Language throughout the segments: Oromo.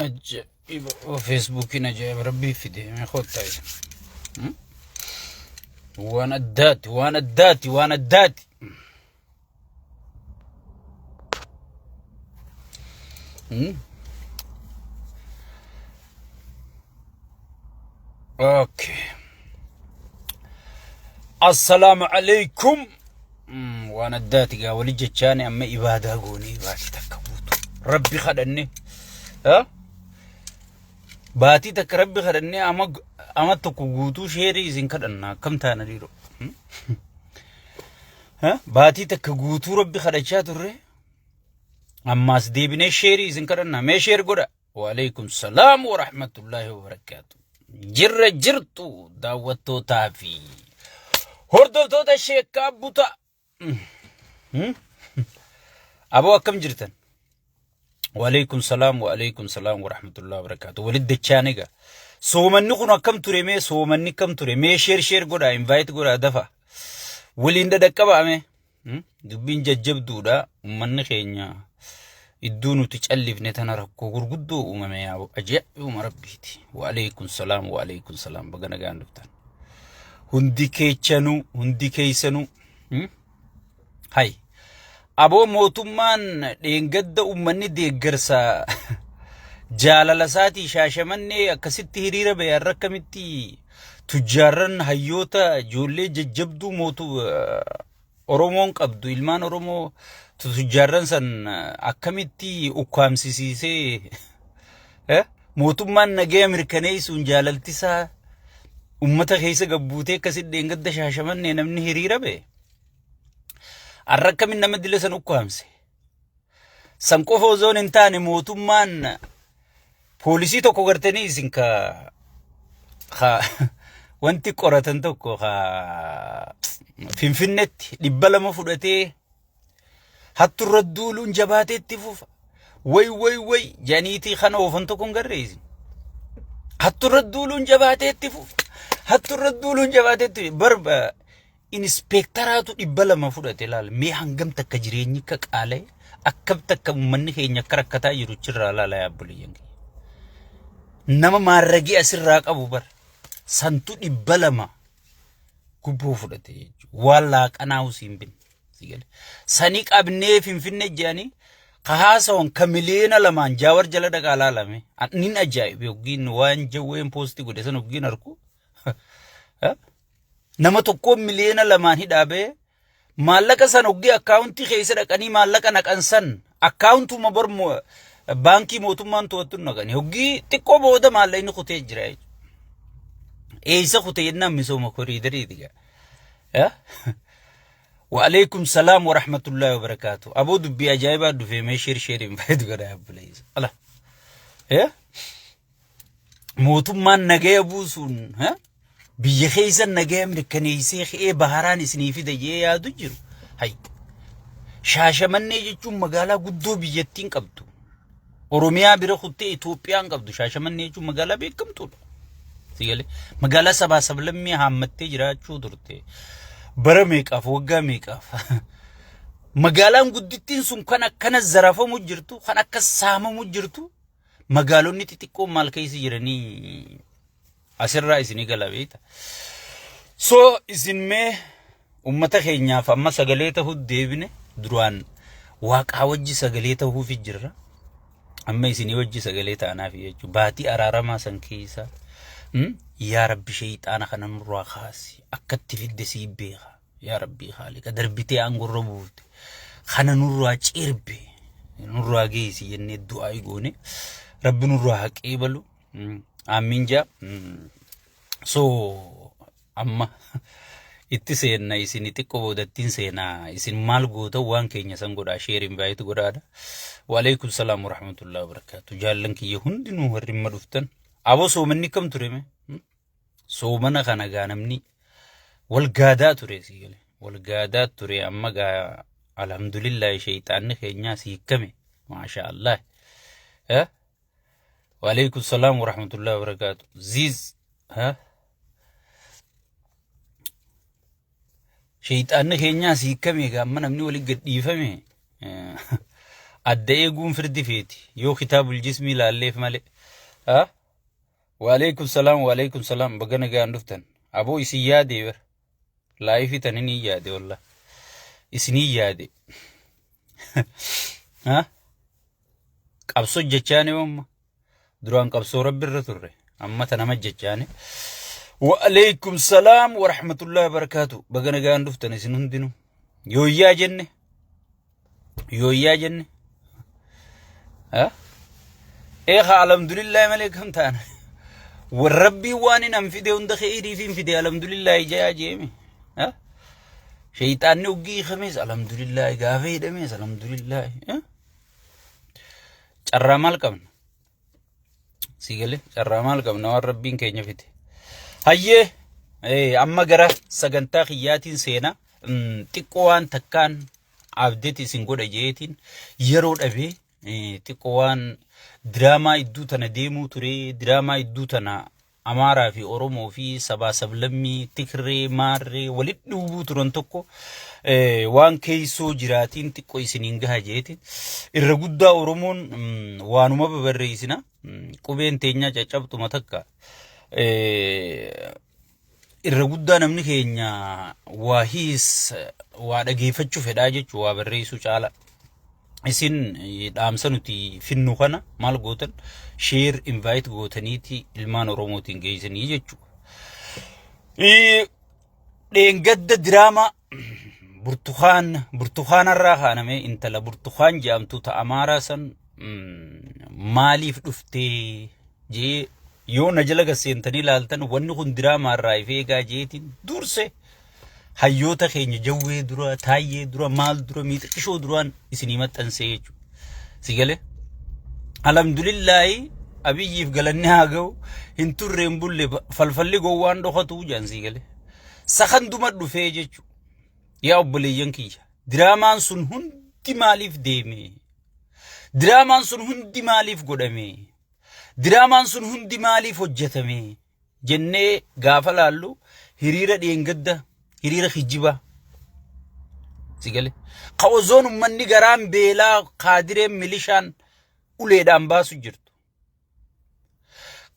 Ajaa'iba! Oh, Feesbuukiin ajaa'iba rabbii fide mee kottaa isa. Waan addaati, waan addaati, waan addaati. Okay. Assalaamu alaikum. Waan addaati gaa wali jechaani amma ibaadaa goonee baatii takka guutu. Rabbi kadhanne. Ha? Baatii takka rabbi kadhannee ama ama tokko guutuu sheerii isin kadhanna akkam taana dhiiroo. Ha? Baatii takka guutuu rabbi kadhachaa turre. Ammaas deebinee sheerii isin kadhanna. Mee sheer godha. Waalaikum salaam wa rahmatullahi wa barakaatu. Jirra jirtu daawwattootaa fi hordoftoota sheekkaa buta. Aboo akkam jirtan? Waalaikum salaam waalaikum salaam wa rahmatullahi wa barakaatu. Walitti dachaan egaa. Soomanni kun akkam ture mee soomanni akkam ture mee sheer sheer godhaa invite godhaa dafa. Waliin dhadhaqqabaa mee. Dubbiin jajjabduudha. Uummanni keenya iddoo nuti callifne tana rakkoo gurguddoo uumame yaa ajaa'ibuma rabbiiti. Waalaikum salaam waalaikum salaam baga nagaan dhuftan. Hundi keechanuu hundi keessanuu. Hay. Aboo mootummaan dheengadda uummanni deeggarsa jaalala isaatii shaashamannee akkasitti hiriira bahe har'a akkamitti tujjaarran hayyoota ijoollee jajjabduu mootu Oromoon qabdu ilmaan Oromoo tujjaarran san akkamitti ukkaamsisiisee mootummaan nagaya mirkaneessuun jaalaltisaa ummata keessa gabbuutee akkasitti dheengadda shaashamannee namni hiriira bahe. Har'a akkamiin nama dila san ukkaamse? San qofa osoo hin taane mootummaan poolisii tokko gartanii isin ka wanti qoratan tokko ka Finfinnetti 200 fudhatee hatturra duuluun jabaatee itti fufa. Way way way janiitii kana oofan tokko hin garree isin. Hatturra duuluun jabaatee itti fufa. Hatturra duuluun jabaatee itti barba Inispeektaraatu 200 fudhate laal mee hangam takka jireenyi akka qaala'e akkam takka uummanni keenya akka rakkataa jiru achirraa laala yaa obboleeyyan kiyya. Nama maarragii asirraa qabu bar santu 200 gubboo fudhate jechuudha. Waan laaqanaa usiin binne. Si gale. Sani qabnee finfinne jedhanii ka haasawan ka 2 miliyoona jaawar jala dhaqaa laalame. Nin ajaa'ibe yoggiin waan jawween poostii godhe san yoggiin arku. Nama tokkoon 2 miliyoona hidhaa ba'e maallaqa san hoggii akkaawuntii keessa dhaqanii maallaqa naqan san akkaawuntuuma bar baankii mootummaan to'attu naqanii hoggii xiqqoo booda maallaqni kutee jira jechuudha. Eessa kutee jennaan misooma koriidariiti gaa. Wa'aleekum salaam wa rahmatullahi wa barakaatu. Aboo dubbii ajaa'ibaa dhufee mee sheer sheer hin fayyadu godhaa obboleessa. Ala. Mootummaan nagaya buusuun biyya keessa nagaya mirkaneessee ka'ee baharaan isinii fida jee yaadu jiru. Hay. Shaashamannee jechuun magaalaa guddoo biyyattiin qabdu. Oromiyaa bira kuttee Itoophiyaan qabdu. Shaashamannee jechuun magaalaa beekamtuudha. Sigalee magaalaa sabaa sablammii haammattee jiraachuu turte. Bara meeqaaf waggaa meeqaaf. Magaalaan guddittiin sun kan akkana zarafamu jirtu, kan akka saamamu jirtu. Magaalonni xixiqqoon maal keessa jiranii asirraa isinii gala beekta. So isin mee ummata keenyaaf amma sagalee ta'uu deebine duraan waaqaa wajji sagalee ta'uufi jirra. Amma isinii wajji sagalee ta'anaaf jechuudha. Baatii araaramaa san keessa yaa rabbi sheeyxaana kana nurraa kaasi akkatti fidde sii beeka. Yaa Rabbii Haaliqa darbitee aangorra buufte kana nurraa cirbe nurraa geessi jennee du'aa goone Rabbi nurraa haa qeebalu. Aamiin jaa. So amma itti seenna isin xiqqoo boodattiin seenaa isin maal goota waan keenya san godhaa sheer invite godhaadha. Waalaikum salaam warahmatullahi wabarakaatu. Jaallan kiyya hundinuu warri amma dhuftan. Aboo soomanni kam ture mee? Soomana kana gaa namni wal gaadaa ture sii gale. Wal gaadaa ture amma gaa alhamdulillah sheeyxaanni keenyaa si hiikkame. Maasha Allah. Eh? Waalaikum salaam warahmatullahi wabarakaatu. Ziz. Eh? Sheeyxaanni keenyaa si hiikkame gaa amma namni wali gad dhiifame. Adda eeguun firdi feeti yoo kitaabul jismii ilaalleef malee. Ha? Waalaikum salaam, waalaikum salaam, baga nagaan dhuftan. Aboo isin yaade bar. Live tani ni yaade wallah. Isinii yaade. Ha? Qabsoo jechaani amma. Duraan qabsoo rabbi irra turre. Amma ta nama jechaani. Waalaikum salaam wa rahmatullahi wa barakaatu. Baga nagaan dhuftan isin hundinuu. Yooyyaa jenne. Yooyyaa jenne. Ha? Eegaa alhamdulillah malee kam ta'an. Rabbii waan hin fide hunda kheyriif hin fide alhamdulillah jayaa jeemi. Ha? Shayxaanni uggii hiikamees alhamdulillah, gaafa hidhamees alhamdulillah. Carraa maal qabna? Si galee, carraa maal qabna waan rabbiin keenya fide. Hayyee, amma gara sagantaa kiyyaatiin seenaa. Xiqqoo waan takkaan abdeeti isin godha jeetiin yeroo dhabee, xiqqoo waan diraamaa idduu tana deemuu ture, diraamaa idduu tana Amaaraa fi Oromoo fi sabaa sablammii Tigree maarree walitti dhuubuu turan tokko waan keessoo jiraatiin xiqqoo isiniin gaha jeetiin. Irra guddaa Oromoon waanuma babarreessina, qubeen teenyaa caccabtuma takka. Irra guddaa namni keenya waa hiis waa dhageeffachuu fedhaa jechuu waa barreessuu caala. Isin dhaamsa nuti finnu kana maal gootan? Share, invite gootaniiti ilmaan Oromootiin geessanii jechuudha. Dheengadda diraamaa burtukaan burtukaanarraa kaanamee intala Burtukaan jedhamtu ta Amaaraa san maaliif dhuftee jee yoo na jala gasseentanii ilaaltan, wanni kun diraamaarraa if eegaa jeetiin durse hayyoota keenya jawwee dura, taayyee dura, maal dura, miixaqishoo duraan isinii maxxansee jechuudha. Si galee? Alhamdulillaahi, Abiyyiif galanni haa ga'u, hin turre hin bulle falfalli gowwaan dhokatu jedhan, si galee. Sakanduma dhufee jechuudha. Yaa obboleeyyan kiyya, diraamaan sun hundi maaliif deeme? Diraamaan sun hundi maaliif godhame? Diraamaan sun hundi maaliif hojjetame? Jennee gaafa laallu, hiriira dheengadda hiriira kijibaa. Si galee? Ka ozoon uummanni garaan beelaa kaadireen milishaan uleedhaan baasu jirtu.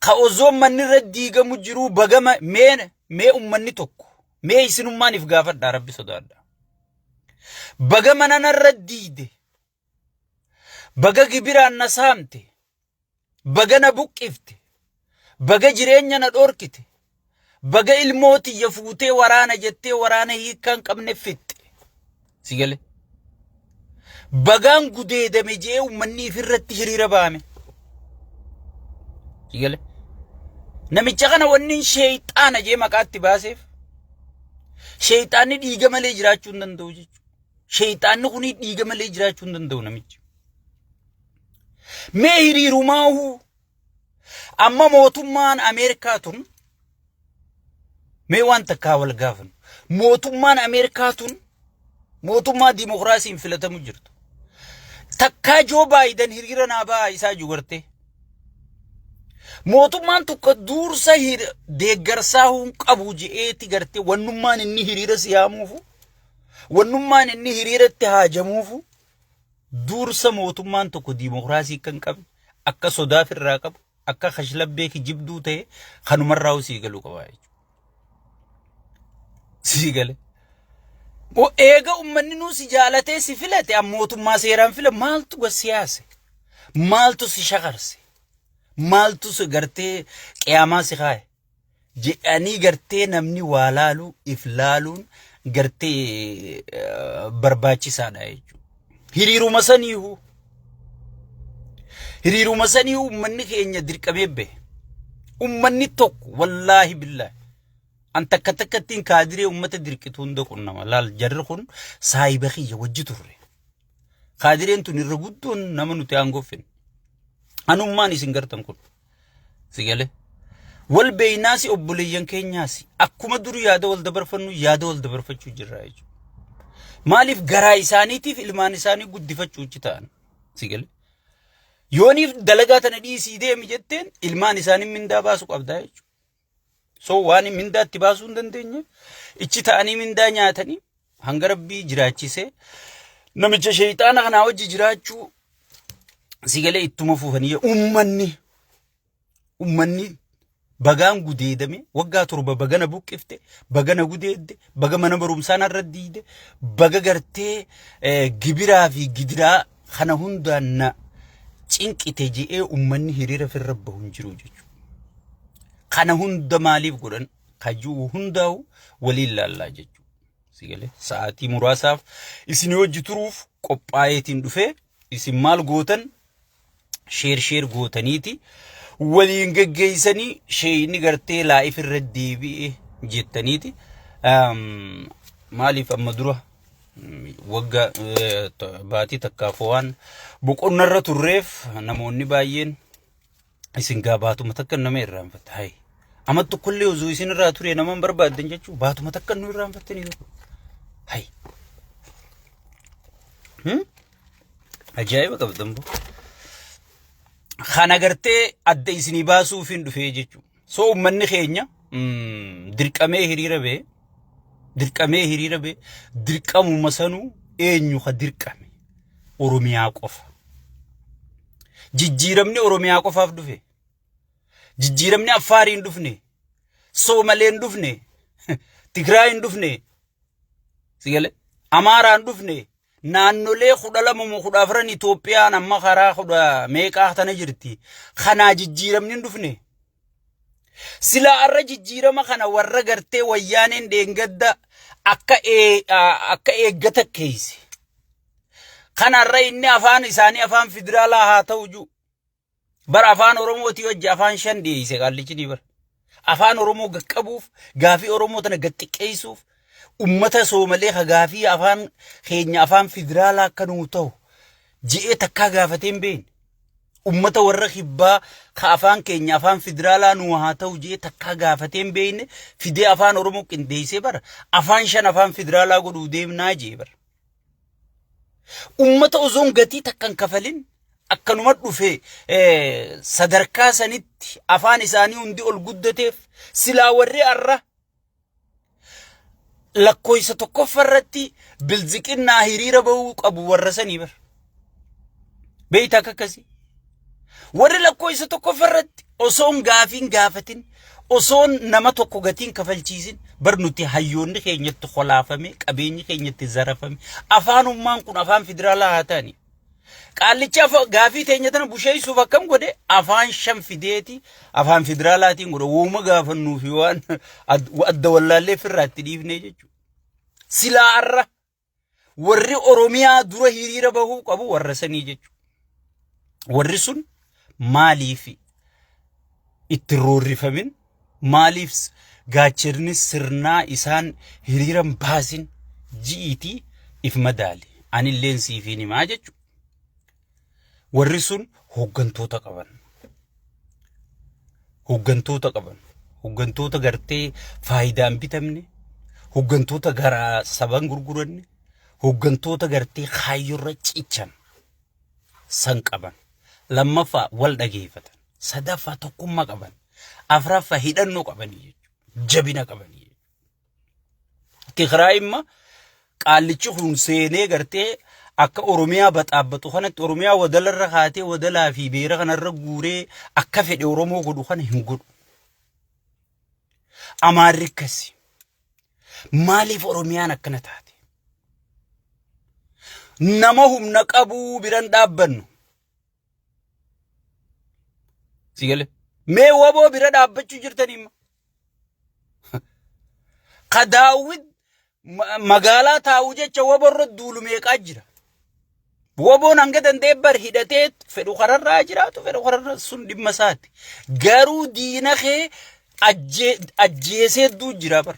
Ka ozoon manni irra diigamu jiru bagama mee uummanni tokko mee isinummaan if gaafadhaa, rabbi sodaadha. Baga mana narra diide, baga gibiraan na saamte, baga na buqqifte, baga jireenya na dhorkite, baga ilmoo tiyya fuutee waraana jettee waraana hiikkaa hin qabne fixxe. Si galee? Bagaan gudeedame jee uummanni ifirratti hiriira baame. Si galee? Namicha kana wanni sheeyxaana jee maqaatti baaseef, sheeyxaanni dhiiga malee jiraachuu hin danda'u jechuudha. Sheeyxaanni kun dhiiga malee jiraachuu hin danda'u namichi. Mee hiriirumaahuu amma mootummaan Ameerikaa tun, mee waan takkaa wal gaafannu. Mootummaan Ameerikaa tun mootummaa dimokiraasiin filatamu jirtu. Takkaa Joo Baayiden hiriira naa bahaa isaa jiru gartee. Mootummaan tokko dursa deeggarsaa hin qabu je'eeti gartee wannummaan inni hiriira siyaamuufu, wannummaan inni hiriiratti haajamuufu, dursa mootummaan tokko dimokiraasii akka hin qabne, akka sodaaf irraa qabu, akka kashlabbee kijibduu ta'e kanumarraa sii galuu qaba jechuudha. Sii gale. Eega uummanni nuu si jaalatee si filate, mootummaa seeraan fila, maaltu siyaase? Maaltu si shakarse? Maaltu si gartee qiyaamaa si kaaye? Jedhanii gartee namni waa laalu if laaluun gartee barbaachisaadha jechuudha. Hiriiruma saniihu. Hiriiruma saniihu uummanni keenya dirqamee bahe. Uummanni tokko, wallaahi billaahi. An takka takkattiin kaadiree uummata dirqitu hunda qunnama. Laal, jarri kun saayiba kiyya wajji turre. Kaadireen tun irra guddoon nama nuti aangooffin. Anummaan isin gartan kun. Si galee? Wal beeynaasi, obboleeyyan keenyaasi, akkuma dur yaada wal dabarfannu yaada wal dabarfachuu jirra jechuudha. Maaliif? Garaa isaaniitiif ilmaan isaanii guddifachuu ichi ta'an. Si galee? Yooniif dalagaa tana dhiisii deemi jetteen, ilmaan isaanii mindaa baasu qabdaa jechuudha. So waan mindaa itti baasuu hin dandeenye ichi ta'anii mindaa nyaatanii hanga rabbii jiraachisee namicha sheeyxaana kanaa wajji jiraachuu Si galee ittuma fufanii ummanni bagaan gudeedame waggaa 7 bagana buqqifte, bagana gudeedde, baga mana barumsaa narra diide, baga gartee gibiraa fi gidiraa kana hundaan na cinqite je'ee ummanni hiriira firra bahu hin jiru jechuudha. Kana hunda maaliif godhan kajuu hundaa'u waliin laallaa jechuudha. Si galee sa'aatii muraasaaf isin hojii turuuf qophaa'eetiin dhufee isin maal gootan share share gootaniiti waliin geggeessanii sheeyni gartee laa'if irra deebi'e jettaniiti. Maaliif amma dura wagga baatii takkaaf waan boqonnarra turreef namoonni baay'een isin gaa baatuma takka nama irraanfatta. Hayi. Amma tokkollee osoo isin irraa ture nama hin barbaaddan jechuun baatuma takka nu irraanfattanii tokko. Hayi. Ajaa'iba qabdan boo. Kana gartee adda isinii baasuuf hin dhufee jechuudha. So uummanni keenya dirqamee hiriira ba'e, dirqamee hiriira ba'e, dirqamuma sanuu eenyu ka dirqame? Oromiyaa qofa. Jijjiiramni Oromiyaa qofaaf dhufe. Jijjiiramni Affaarii hin dhufne. Soomalee hin dhufne. Tigraay hin dhufne. Sigale Amaaraa hin dhufne. Naannolee 12 moo 14 Itoophiyaan amma karaa kudha meeqaa tana jirti. Kanaa jijjiiramni hin dhufne. Silaa arra jijjiirama kana warra gartee wayyaaneen dheengadda akka eeggata keeyse. Kanarra inni afaan isaanii afaan federaalaa haa ta'u jiru. Bara afaan Oromootii wajji afaan shan dhiyeesse qaallichi ni bara. Afaan Oromoo gaqqabuuf, gaafii Oromoo tana gaxxiqqeessuuf, ummata Soomalee ka gaafii afaan keenya afaan federaalaa akka nuu ta'u je'ee takkaa gaafatee hin beekne. Ummata warra kibbaa ka afaan keenya afaan federaalaa nuu haa ta'u je'ee takkaa gaafatee hin beekne fidee afaan Oromoo qindeessee bara afaan shan afaan federaalaa godhuu deemnaa je'e bara. Ummata osoon gatii takka hin kafalin akkanuma dhufe sadarkaa sanitti afaan isaanii hundi ol guddateef silaa warri arra lakkoofsa tokkoffaa irratti bilziqinnaa hiriira bahuu qabu warra sanii bara. Beeyta akka akkasii. Warri lakkoofsa tokkoffaa irratti osoon gaafiin gaafatin, osoon nama tokko gatiin kafalchiisin bar nuti hayyoonni keenyatti kolaafame, qabeenyi keenyatti zarafame, afaanummaan kun afaan federaalaa haa ta'ani. Qaallichi gaafii teenya tana busheessuuf akkam godhe? Afaan shan fideeti afaan federaalaatiin godhe. Wooma gaafannuu fi waan adda wallaallee firraa itti dhiifnee jechuudha. Silaa arra warri Oromiyaa dura hiriira bahuu qabu warra sanii jechuudha. Warri sun maaliif itti roorrifamin, maaliif gaachanni sirnaa isaan hiriiran baasin ji'iitii if madaali. Anilleen siifiin himaa jechuudha. Warri sun hooggantoota qaban. Hooggantoota qaban. Hooggantoota gartee faayidaan bitamne, hooggantoota garaa saban gurguranne, hooggantoota gartee kaayyoorra cichan san qaban. Lammaffaa wal dhageeffatan. Sadaffaa tokkummaa qaban. Afraffaa hidhannoo qabanii jechuudha. Jabina qabanii jechuudha. Tigraay imma qaallichi kun seenee gartee akka Oromiyaa baxaabbatu kanatti Oromiyaa wadalarra kaatee wadalaa fi beera kanarra guuree akka fedhe Oromoo godhu kana hin godhu. Amaarri akkasi. Maaliif Oromiyaan akkana taate? Nama humna qabuu biran dhaabbannu. Si galee? Mee waboo bira dhaabbachuu jirtanii imma. Ka daawwit magaalaa taa'u jecha waboo irra duulu meeqaa jira. Waboon hanga danda'e bar hidhatee fedhu kararraa jiraatu, fedhu kararra sun dhimma isaati. Garuu diina kee ajjeesee duu jira bar.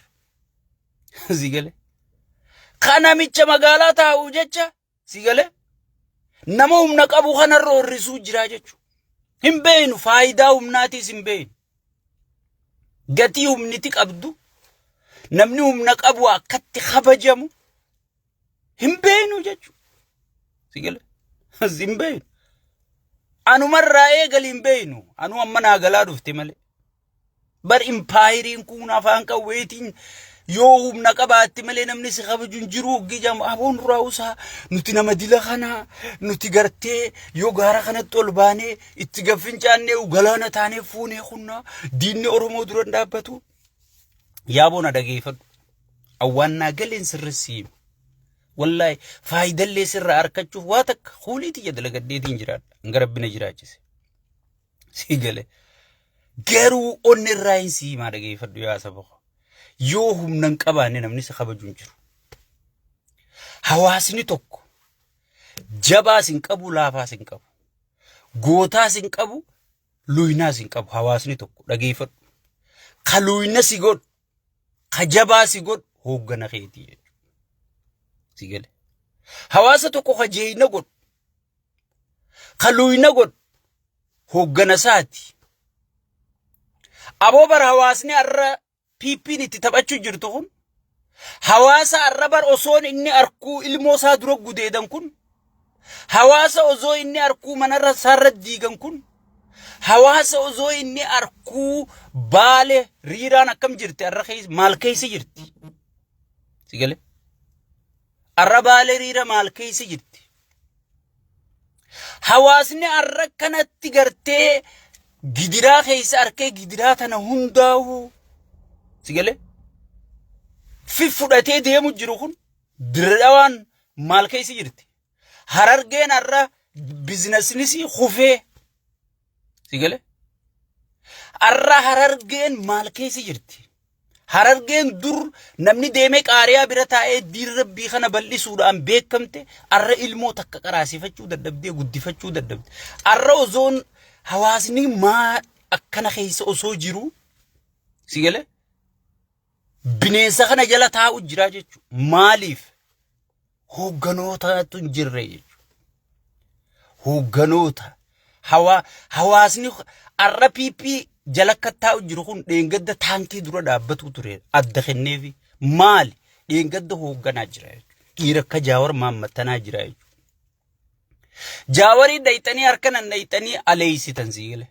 Si galee? Ka namicha magaalaa taa'u jecha, si galee, nama humna qabu kanarra horrisuu jira jechuudha. Hin beeynu, faayidaa humnaatiis hin beeynu. Gatii humniti qabdu, namni humna qabu akkatti kabajamu hin beeynu jechuudha. Si galee? Hin beeynu. Anumarraa eegali hin beeynu. Anuu amma naa galaa dhufte malee. Bar impaayiriin kun afaan qawweetiin Yoo humna qabaatte malee namni si kabaju hin jiru hoggii jedhamu aboon duraa usaa nuti nama dila kana nuti gartee yoo gaara kanatti ol baanee itti gaffincaannee galaana taanee fuunee kunna diinni Oromoo dura hin dhaabbatu. Yaaboo na dhageeffadhu. Awwaannaa galeen sirressi hima. Wallaahi faayidallee sirraa arkachuuf waa takka kuulii tiyya dalagadheetiin jiraadha. Hanga rabbi na jiraachise. Sii gale. Garuu onni irraa hin sii himaa dhageeffadhu yaa saba koo. Yoo humna hin qabaanne namni si kabaju hin jiru. Hawaasni tokko jabaas hin qabu laafaas hin qabu. Gootaas hin qabu luynaas hin qabu hawaasni tokko dhageeffadhu. Ka luyna si godhu ka jabaa si godhu hooggana keetii jechuudha. Si gale. Hawaasa tokko ka jeeyna godhu ka luyna godhu hooggana isaati. Aboo bara hawaasni har'a PP'n itti taphachuu jirtu kun hawaasa har'a bar osoon inni arkuu ilmoo isaa dura gudeedan kun hawaasa osoo inni arkuu manarra isaarra diigan kun hawaasa osoo inni arkuu baale riiraan akkam jirti har'a keessa maal keessa jirti si galee har'a baale riira maal keessa jirti. Hawaasni har'a kanatti gartee gidiraa keessa arkee gidiraa tana hundaa'uu si galee fi fudhatee deemu jiru kun dirredhawaan maal keessa jirti. Harargeen har'a bizinasnis kufee si galee har'a harargeen maal keessa jirti. Harargeen dur namni deemee qaariyaa bira taa'ee diin rabbii kana bal'isuudhaan beekamte arra ilmoo takka qaraasifachuu dadhabdee guddifachuu dadhabde. Arra osoon hawaasni maa akkana keessa osoo jiru si galee bineensa kana jala taa'u jira jechuudha. Maaliif? Hoogganootatu hin jirre jechuudha. Hoogganoota hawaasni har'a PP jala akka taa'u jiru kun dheengadda taankii dura dhaabbatu ture adda kenneefi maali dheengadda hoogganaa jira jechuudha. Dhiira akka Jaawar maammattanaa jira jechuudha. Jaawarii dhayxanii harka nan dhayxanii aleeysitan sii gale.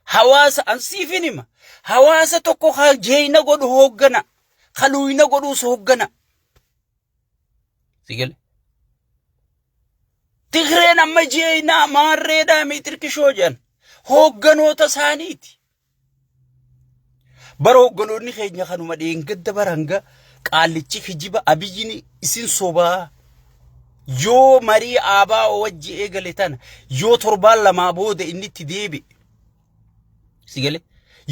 Hawaasa an siifin hima. Hawaasa tokko ka jeeyna godhu hooggana. Ka luuyna godhuus hooggana. Si gale. Tigreen amma jeeynaa maarreedhaa miixirkishoo jedhan hoogganoota isaaniiti. Bara hoogganoonni keenya kanuma dheengadda bara hanga qaallichi kijiba abiyyiin isin sobaa yoo marii aabaa wajji eegale tana yoo torbaan lamaa booda inni itti deebi'e si gale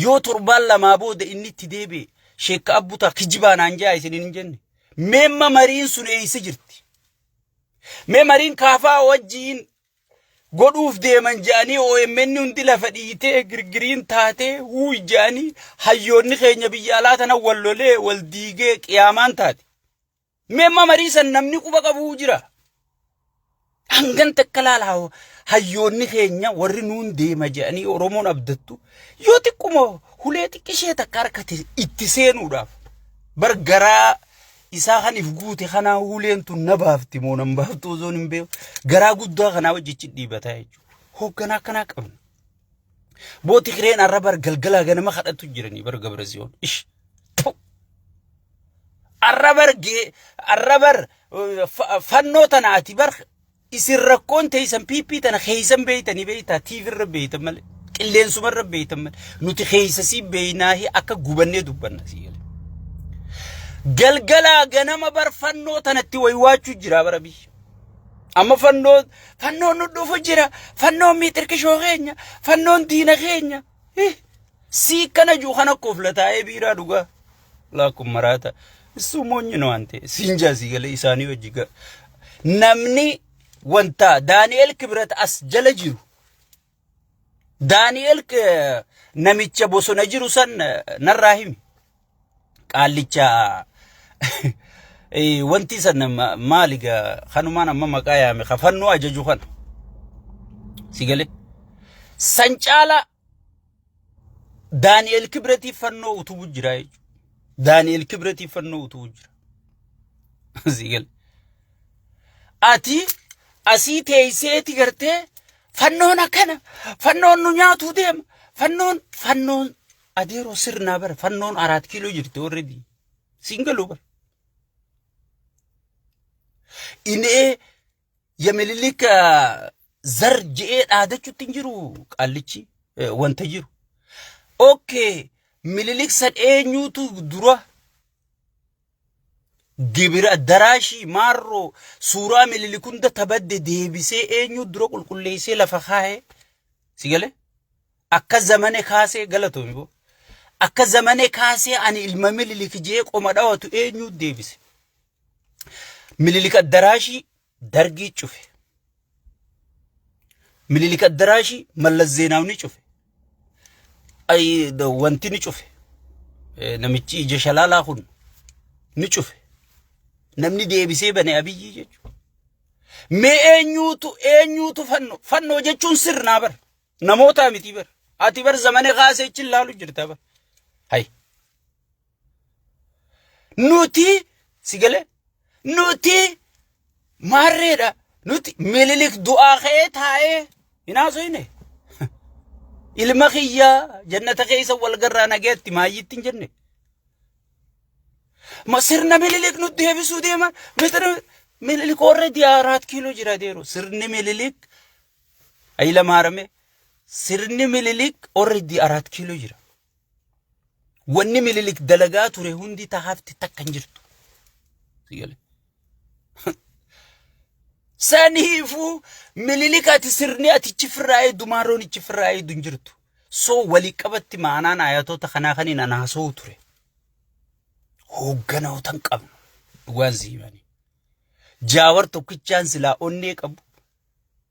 yoo torbaan lamaa booda inni itti deebi'e sheekka abbutaa kijibaa naan jaa isin hin jenne meemma mariin sun eeysa jirti mee mariin kaafaa wajjiin godhuuf deeman jedhanii OMN hundi lafa dhiitee girgiriin taatee huuy jedhanii hayyoonni keenya biyya alaa tana wal lolee wal diigee qiyaamaan taate. Meemma marii san namni quba qabuu jira. Hangan takka laala hayyoonni keenya warri nuun deema jedhanii Oromoon abdattu yoo xiqquma hulee xiqqishee takka harkate itti seenuudhaaf bar garaa isaa kan if guute kanaa huleen tun na baafti moo nan baaftu osoo hin beeku garaa guddaa kanaa wajjichi dhiibataa jechuudha. Hoogganaa akkanaa qabna. Boo Tigreen arra bar galgalaa ganama kadhatu jiranii bar Gabrasiyoon. Ish. Arra bar gee arra bar fannoo tana ati bar isin rakkoon teessan PP tana keeysan beeytanii beeytaa TV irra beeytan malee qilleensuma irra beeytan malee nuti keeysa sii beeynaahi akka gubannee dubbanna sii galee. Galgalaa ganama bar fannoo tanatti waywaachuu jira bara biyya. Amma fannoo fannoon nu dhufu jira fannoon miixirkishoo keenya fannoon diina keenya. Sii kana juu kana kofla taa'ee biiraa dhugaa. Laakkun maraata. Issuu moonyi no waan ta'e. Siin jaa sii galee isaanii wajji ga. Namni wanta Daani'el Kibrat as jala jiru. Daani'el namicha bosona jiru san narraa himi. Qaallicha wanti san maali gaa kanumaan amma maqaa yaame ka fannoo ajaju kana. Si galee. San caalaa Daani'el Kibratiif fannoo utubu jira jechuudha. Daani'el Kibratiif fannoo utubu jira. Asii gale. Ati asii teesseeti gartee fannoon akkana fannoon nu nyaatuu deema fannoon fannoon Adeeroo sirnaa bara fannoon araat kiiloo jirti already. Siin galuu bara. Inee yamililik zar je'ee dhaadachutti hin jiru qaallichi wanta jiru. Okay, mililik san eenyuutu dura gibira daraashii maarroo suuraa mililik hunda tabadde deebisee eenyu dura qulqulleessee lafa kaa'e si galee? Akka zamane kaasee galatoomi boo. Akka zamane kaasee ani ilma mililik jee qoma dhawatu eenyu deebise. Mililik addaraashii dargii cufe. Mililik addaraashii Mallas Zeenaawni cufe. Ay, wanti ni cufe. Namichi ija shalaalaa kun ni cufe. Namni deebisee bane Abiyyii jechuudha. Mee eenyuutu eenyuutu fannoo fannoo jechuun sirnaa bara. Namootaa miti bar. Ati bar zamane kaasee achi ilaalu jirta bar. Hay. Nuti si galee nuti maarreedha. Nuti Minilik du'aa ka'ee taa'ee hin haasoyne. Ilma kiyyaa jannata keessa wal garraa nageetti maayyitti hin jenne. Ma sirna Minilik nutti deebisuu deema. Minilik already 4 kiiloo jira deeru. Sirni Minilik Hayila Maarame sirni Minilik already 4 kiiloo jira. Wanni Minilik dalagaa ture hundi tahaafti takka hin jirtu. Sigale. Saniifuu Minilik ati sirni ati chifirraa eeddu maaroon chifirraa eeddu hin jirtu. So walii qabatti maanaan ayatoota kanaa kan hin anaasa'u ture. Hoogganoota hin qabnu. Dhugaan si himanii. Jaawar tokkichaan silaa onnee qabu.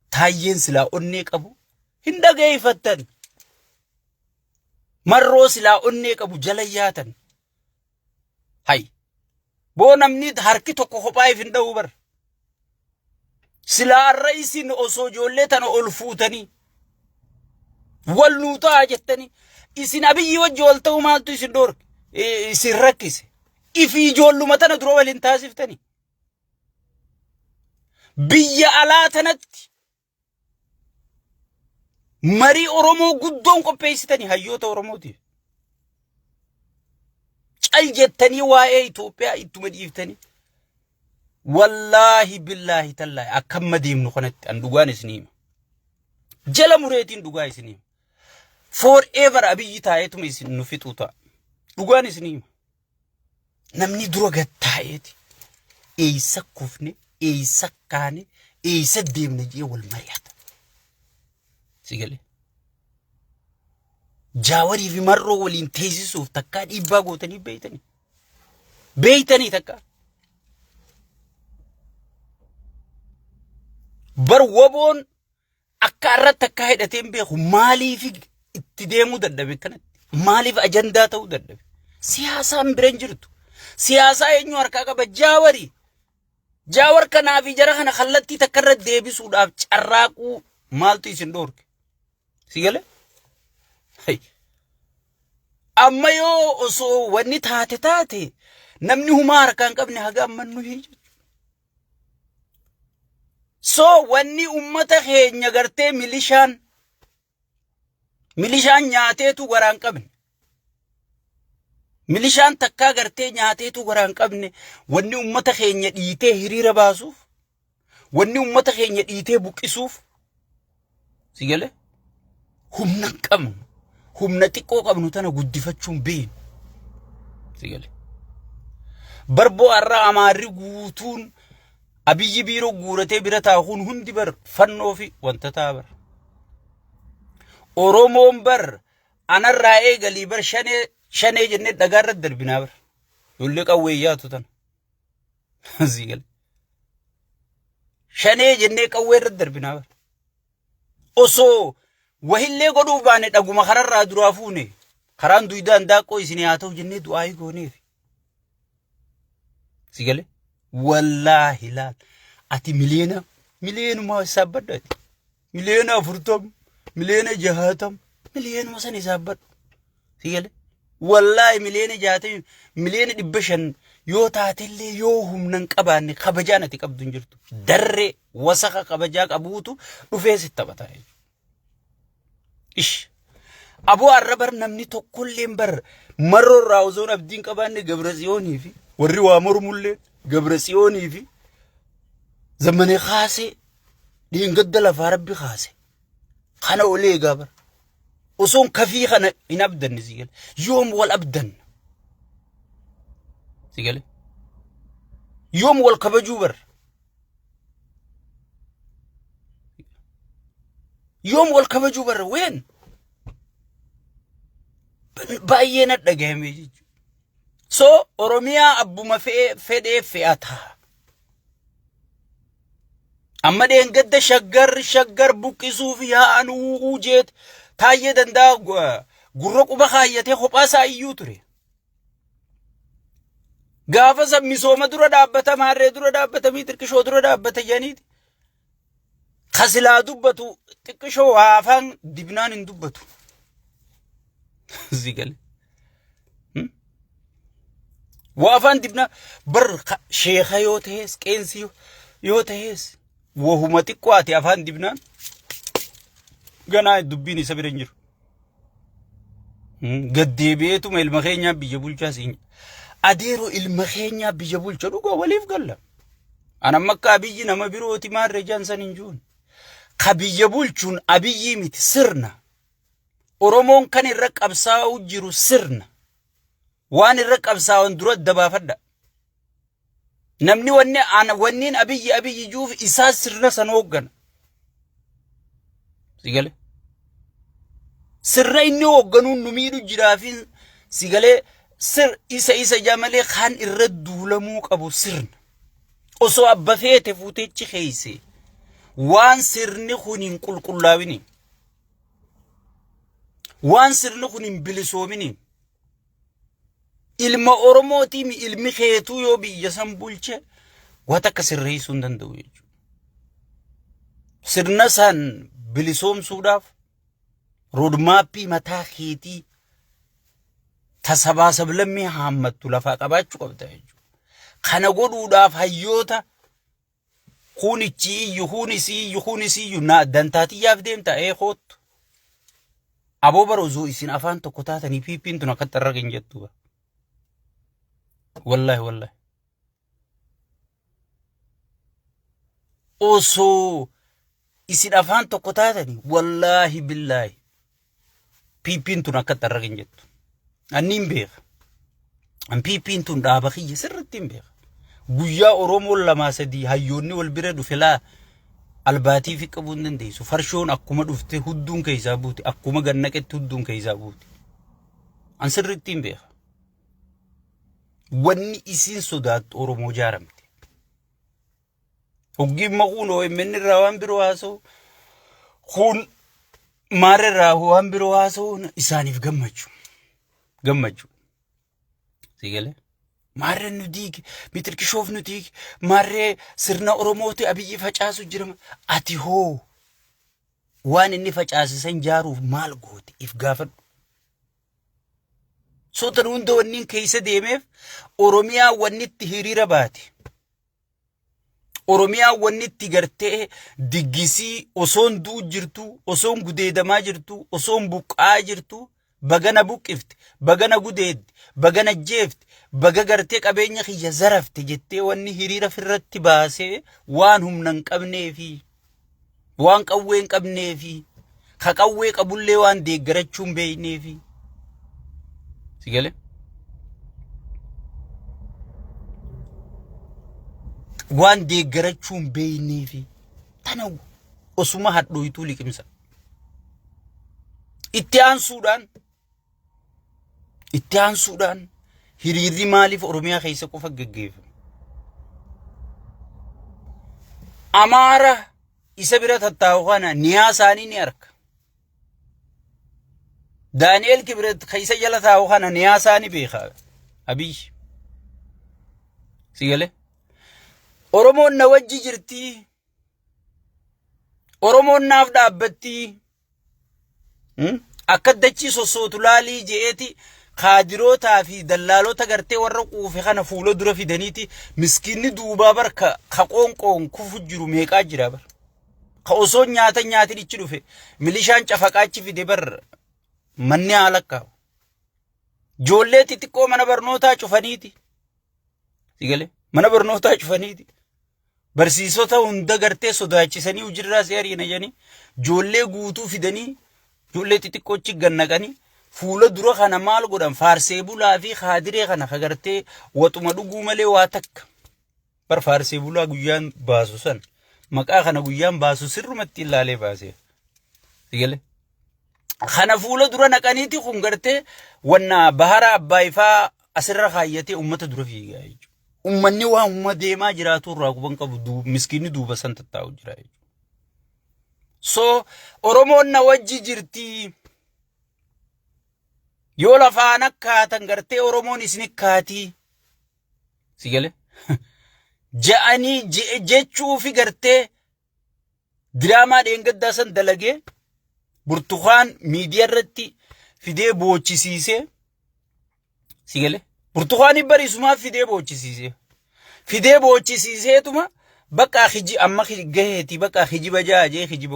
Taayyeen silaa onnee qabu hin dhageeffattan. Marroo silaa onnee qabu jala yaatan. Hay. Boo namni harki tokko kophaa if hin dha'u bar. Silaa har'a isin osoo ijoollee tana ol fuutanii wal nuu ta'a jettanii isin Abiyyi wajji wal ta'uu maaltu isin dhoorke isin rakkise. Ifi ijoolluma tana dura waliin taasiftanii. Biyya alaa tanatti marii Oromoo guddoon qopheessitanii hayyoota Oromootiif. Cal jettanii waa'ee Itoophiyaa ittuma dhiiftanii. Wallaahi billaahi tallaahi akka amma deemnu kanatti an dhugaan isinii hima. Jala mureetiin dhugaa isinii hima. Forever Abiyyi taa'eetuma isin nu fixuu ta'a. Dhugaan isinii hima. Namni dura gad taa'eeti eessa kufne, eessa kaane, eessa deemne jee wal mari'ata. Si galee? Jaawarii fi Marroo waliin teessisuuf takkaa dhiibbaa gootanii beeytanii? Beeytanii takkaa? Bar waboon Akka irratti akka hidhatee hin beeku maaliif itti deemuu dadhabe kanatti? Maaliif ajandaa ta'uu dadhabe? Siyaasaan bira hin jirtu. Siyaasaa eenyu harkaa qaba? Jaawari. Jaawar kanaa fi jara kana kallattii takka irra deebisuudhaaf carraaquu maaltu isin dhoorke? Si galee? Hey. Amma yoo osoo wanni taate taate namni humaa harkaa hin qabne haga amma nu hin jechuudha. So wanni ummata keenya gartee milishaan milishaan nyaateetu garaa hin qabne. Milishaan takkaa gartee nyaateetu garaa hin qabne wanni ummata keenya dhiitee hiriira baasuuf wanni ummata keenya dhiitee buqqisuuf si galee humna hin qabnu humna xiqqoo qabnu tana guddifachuun beenu si galee. Barboo har'a Amaarri guutuun Abiyyi biiroo guuratee bira taa'uun hundi bar fannoo fi wanta ta'a bar. Oromoon bar anarraa eegalii bar shanee shanee jennee dhagaa irratti darbinaa bar. Ijoollee qawwee yaatu tana. Sii gale. Shanee jennee qawwee irratti darbinaa bar. Osoo wahillee godhuuf baane dhaguma kararraa duraa fuune karaan duydaan daaqqoo isin haa ta'u jennee du'aayii gooneef. Si gale? Wallaahi laal. Ati miliyoona miliyoonumaa hisaabbadhu ati. Miliyoona 40, miliyoona 60, miliyoonuma san hisaabbadhu. Si gale? Wallaahi miliyoona 60, miliyoona 500 yoo taatellee yoo humna hin qabaanne kabajaan ati qabdu hin jirtu. Darree wasaka kabajaa qabuutu dhufee si taphata jechuudha. Ish. Aboo har'a bar namni tokkolleen bar marroo irraa osoon abdiin qabaanne Gabra Tsiyoonii fi warri waa mormullee Gabra Tsiyoonii fi Zammanee kaasee dheengadda lafaa rabbi kaase. Kana olee egaa bar. Osoon kafii kana hin abdanne si gale. Yoom wal abdanna? Si gale. Yoom wal kabajuu bar? Yoom wal kabajuu barra ween baay'ee na dhagahame jechuudha. So Oromiyaa abbuma fedhee fe'ata. Amma dheengadda shaggar shaggar buqqisuuf yaa'an uuu jeet taayyee danda'a gurra quba kaayyatee kophaa isaa iyyuu ture. Gaafa san misooma dura dhaabbata maarree dura dhaabbata miixirqishoo dura dhaabbata jedhaniiti. Ka silaa dubbatu xiqqishoo waa afaan dibnaan hin dubbatu. Si gale. Waa afaan dibnaa bar sheeka yoo ta'es qeensi yoo ta'es wahuma xiqqoo ati afaan dibnaan ganaa dubbiin isa bira hin jiru. Gaddeebi'eetuma ilma keenyaa biyya bulchaa siin. Adeeroo ilma keenyaa biyya bulcha dhugaa waliif galla. An amma akka Abiyyi nama birooti maarree jaan san hin jiruun. Ka biyya bulchuun Abiyyii miti sirna. Oromoon kan irra qabsaa'u jiru sirna. Waan irra qabsaa'an dura adda baafadha. Namni wanni ana wanniin Abiyyi Abiyyi juuf isaa sirna san hooggana. Si galee? Sirna inni hoogganuun nu miidhu jiraa fi si galee sir isa isa jaa malee kan irra duulamuu qabu sirna. Osoo abba feete fuuteechi keeyse waan sirni kun hin qulqullaawini. Waan sirni kun hin bilisoomini. Ilma Oromootiin ilmi keetuu yoo biyya san bulche waan takka sirreessuu hin danda'u jechuudha. Sirna san bilisoomsuudhaaf roodmaappii mataa keetii ta sabaa sablammii haammattu lafaa qabaachuu qabda jechuudha. Kana godhuudhaaf hayyoota kuun ichi iyyu kuun isii iyyu kuun isii iyyu na dantaa tiyyaaf deemta ee koottu. Aboo bara osoo isin afaan tokko taatanii piippiin tun akka xarraqa hin jettu bara. Wallaahi wallaahi. Osoo isin afaan tokko taatanii wallaahi billaahi piippiin tun akka xarraqa hin jettu. Anni hin beeka. An piippiin tun dhaaba kiyya sirriitti hin beeka. Guyyaa Oromoon lamaa sadii hayyoonni wal bira dhufe laa albaatii fi qabuu hin dandeessu. Farshoon akkuma dhufte hudduun keessaa buute akkuma gannaqetti hudduun keessaa buute. An sirriitti hin beeka. Wanni isiin sodaattu Oromoo jaaramte. Hoggiin maquun OMN irraa waan biroo haasa'u kun maarra irraa waan biroo haasa'u isaaniif gammachuu. Gammachuu. Si galee? Maarreen nu diige, mitirkishoof nu diige, maarree sirna Oromooti Abiyyi facaasu jira. Ati hoo waan inni facaase san jaaruuf maal goote if gaafadhu. Sotan hunda wanni keessa deemeef Oromiyaa wanni itti hiriira baate. Oromiyaa wanni itti gartee diggisii osoon du'u jirtu, osoon gudeedamaa jirtu, osoon buqqa'aa jirtu, bagana buqqifte, bagana gudeedde, bagana jeefte, baga gartee qabeenya kiyya zarafte jettee wanni hiriira firratti baasee waan humna hin qabneefi, waan qawwee hin qabneefi, ka qawwee qabullee waan deeggarachuu hin beekneefi. Si galee? Waan deeggarachuu hin beekneefi tana osuma hadhooytuu liqimsa. Itti aansuudhaan itti aansuudhaan hiriirri maaliif Oromiyaa keessa qofa gaggeeffama? Amaara isa bira tattaa'u kana niyaa isaanii ni arka. Daani'eel Kibret ka isa jala taa'u kana niyaa isaa ni beeka. Abiyyi. Si galee? Oromoon na wajji jirti. Oromoon naaf dhaabbatti. Akka dachii sossootu laalii je'eeti kaadirootaa fi dallaalota gartee warra quufe kana fuula dura fidaniiti miskiinni duubaa bar ka qoonqoon kufu jiru meeqaa jira bar. Ka osoo nyaata nyaatin ichi dhufe milishaan cafaqaa achi fide bar Manni haa lakkaa'u. Ijoollee xixiqqoo mana barnootaa cufaniiti. Sigalee mana barnootaa cufaniiti. Barsiisota hunda gartee sodaachisanii hojiirraa si ariina jedhanii ijoollee guutuu fidanii ijoollee xixiqqoochi gannaqanii fuula dura kana maal godhan? Faarsee bulaa fi kaadiree kana kagartee waxuma dhuguu malee waa takka. Bar faarsee bulaa guyyaan baasu san, maqaa kana guyyaan baasu sirrumatti ilaalee baasee. Sigalee. Kana fuula dura naqaniiti kun gartee wanna bahara abbaayifaa asirra kaayyatee uummata dura fiigaa jechuudha. Uummanni waan uumma deemaa jiraatu irraa quban qabu, miskiinni duuba san tattaa'u jira jechuudha. So Oromoon na wajji jirti. Yoo lafaan akkaatan gartee Oromoon isin kaatii. Si galee? Ja'anii jechuufi gartee diraamaa dheengaddaa san dalagee Burtukaan miidiyaa irratti fidee boochisiisee, si galee? Burtukaanii bariisumaaf fidee boochisiisee. Fidee boochisiiseetuma bakka hiji amma gaheetii bakka hijiba jaajee hijiba godhe.